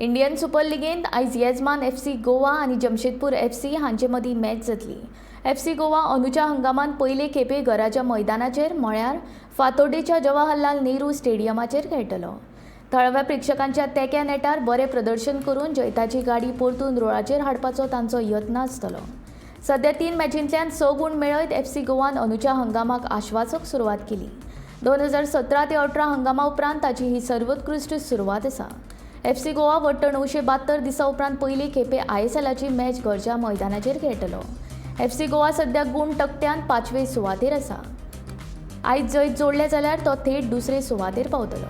Indian super लिगेंत आयज येजमान FC Goa आनी जमशेदपूर एफसी हांचे मदीं मॅच जातली. एफसी गोवा अंदूच्या हंगामांत पयले खेपे घराच्या मैदानाचेर, म्हळ्यार फातोड्डेच्या जवाहरलाल नेहरू स्टेडियमाचेर खेळटलो. थळाव्या प्रेक्षकांच्या तेंक्या नेटार बरें प्रदर्शन करून जैताची गाडी परतून रुळाचेर हाडपाचो तांचो यत्न आसतलो. सध्या तीन मॅचींतल्यान 6 गूण मेळयत एफसी गोवान अंदूच्या हंगामाक आश्वासक सुरवात केली. 2017 ते 18 हंगामा उपरांत ताची ही सर्वोत्कृश्ट सुरवात आसा. एफसी गोवा वट्ट 972 दिसां उपरांत पयले खेपे आयएसएलाची मॅच घरच्या मैदानाचेर खेळटलो. एफसी गोवा सध्या गूण तकट्यान पांचवे सुवातेर आसा. आयज जैत जोडलें जाल्यार तो थेट दुसरे सुवातेर पावतलो.